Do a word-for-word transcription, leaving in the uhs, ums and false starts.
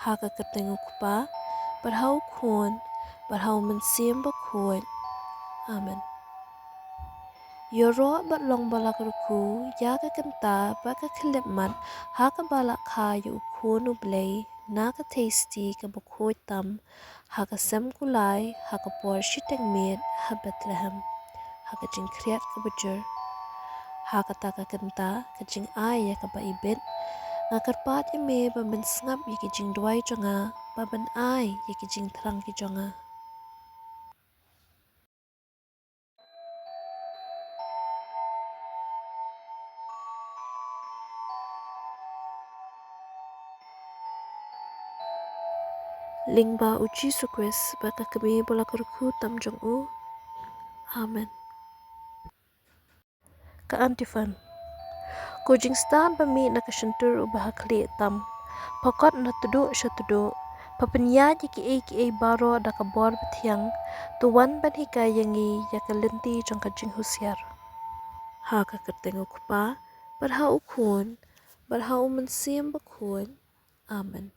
Ha ka kyrteng u Kpa, bad ha u Khun, bad ha u Mynsiem Bakhuid. Amen. Ïaroh bad long ba la kyrkhu ïa ka kynta bad ka khyllipmat ha kaba la kha ïa u Khun u Blei na ka theisti kaba khuid tam, ha ka sem kulai, ha ka por shiteng miet ha Bethlehem, ha ka jingkhriat kaba jur. Ha kata ka kynta ka jingai ïa kaba ibit, nga kyrpad ïa me ba men sngap ïa ki jingduwai jong nga, ba men ai ïa ki jingthrang ki jong nga. Lyngba u Jisu Khrist bad ka kmie ba la kyrkhu tam jong u. Amen. Ka antifon. Ko jingstad ba mih na ka shyntur uba ha khlieh tam, pha kot na tduh sha tduh, pha pynïaid ïa kiei kiei baroh da ka bor bathiang, to wan ban hikai ïa ngi ïa ka lynti jong ka jinghusiar. Ha ka kyrteng u Kpa, bad ha u Khun, bad ha u Mynsiem Bakhuid. Amen.